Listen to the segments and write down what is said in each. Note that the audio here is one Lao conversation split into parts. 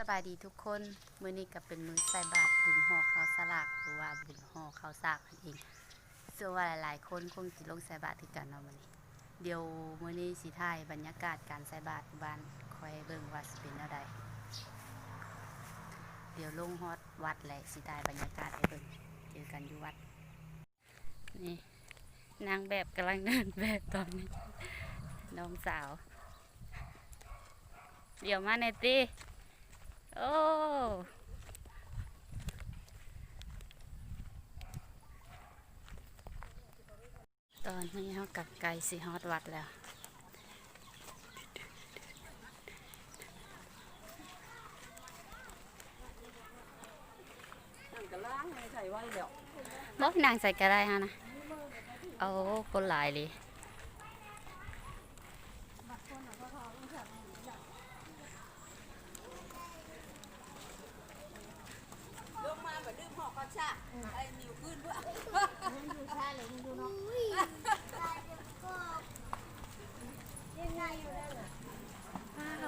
ສະບາຍດີທຸກຄົນ, ມື້ນີ້ກໍເປັນມື້ໃສ່ບາດບຸນຫໍ່ເຂົ້າສະຫຼາກ ຫຼືວ່າບຸນຫໍ່ເຂົ້າສາກນັ້ນເອງ. ເຊື່ອວ່າຫຼາຍໆຄົນຄົງຊິລົງໃສ່ບາດຄືກັນເນາະມື້ນີ້. ດຽວມື້ນີ້ຊິຖ່າຍບັນຍາກາດການໃສ່ບາດຢູ່ບ້ານຂ້ອຍໃຫ້ເບິ່ງວ່າຊິເປັນແນວໃດ. ດຽວລົງຮອດວັດແລ້ວຊິຖ່າຍບັນຍາກາດໃຫ້ເບິ່ງ. ເຈີກັນຢູ່ວັດ. ນີ້ ນາງແບບກຳລັງເດີນແບບຕອນນີ້ ນ້ອງສາວ. ດຽວມາແດ່ຕິ. ໂອ້ ຕອນນີ້ເຮົາກໍໃກ້ຊິຮອດວັດແລ້ວ. ບໍ່ ນັ່ງໃສກໍໄດ້ຫັ້ນນະ. ໂອ້ ຄົນຫຼາຍເລີຍ. ລົງມາບັດລືມຫອກເຂົ້າສາກ ໄອ້ໜິວຄືນເພື່ອ ອ້າ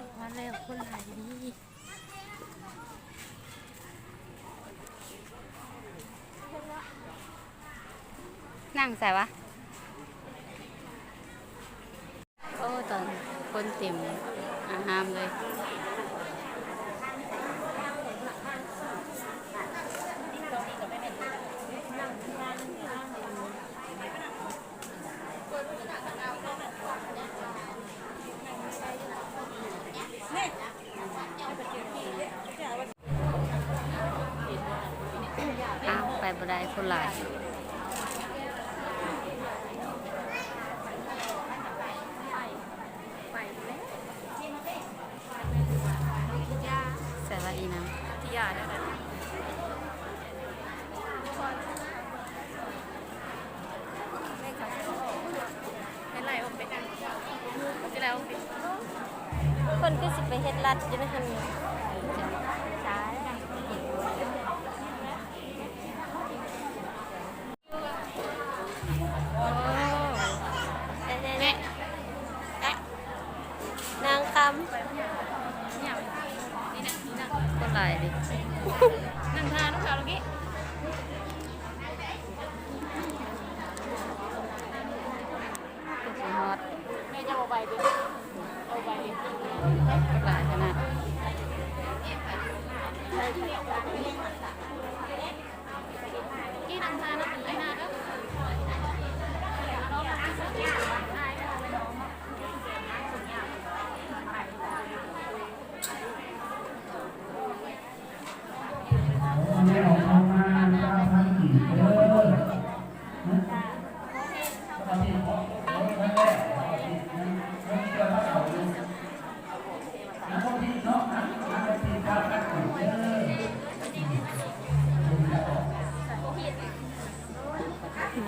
ວ ມາແລ້ວ ຄົນຫຼາຍດີ. ນັ່ງໃສວະ? ໂອ້ ຕອນຄົນເຕັມອາຮາມເລີຍ. ອ້າວ ໄປບໍ່ໄດ້ ຄົນຫຼາຍ. ໃສ່ວ່າອີນາງ ພັດທະຍາແນວນັ້ນ. ເພິ່ນຄືຊິໄປເຮັດລັດຢູ່ໃນຫັ້ນ. ໂອ້ ແມ່ ນາງຄຳ ຄົນຫຼາຍເດ. ນັ່ງທານຳເຂົາເມື່ອກີ້. ຄືຊິຮອດ ແມ່ຈະເອົາໃບເດ ເອົາໃບເດ. ຫຼາຍຂະໜາດ.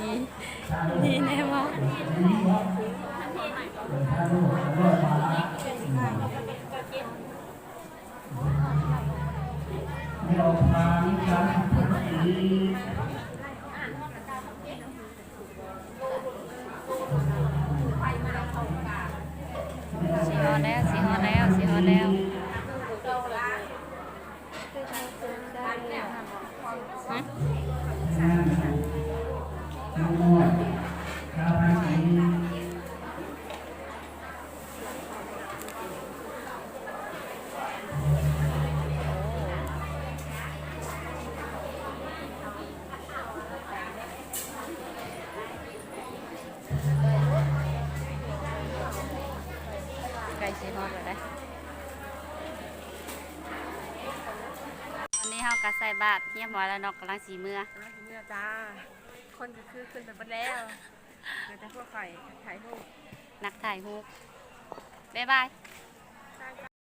ນີ້ ນີ້ແນ່ບໍ່? ຊິຮອດແລ້ວ ຊິຮອດແລ້ວ ຊິຮອດແລ້ວ. ຮະ? ໃກ້ຊິຮອດແລ້ວເດ້. ຕອນນີ້ເຮົາກໍໃສ່ບາດຮຽບຮ້ອຍແລ້ວເນາະ ກຳລັງຊິເມືອ. ກຳລັງຊິເມືອຈ້າ. ຄົນກໍຄືຂຶ້ນໄປເບິດແລ້ວ ເຫຼືອແຕ່ພວກຂ້ອຍຖ່າຍຮູບ ນັກຖ່າຍຮູບ. ບາຍບາຍ.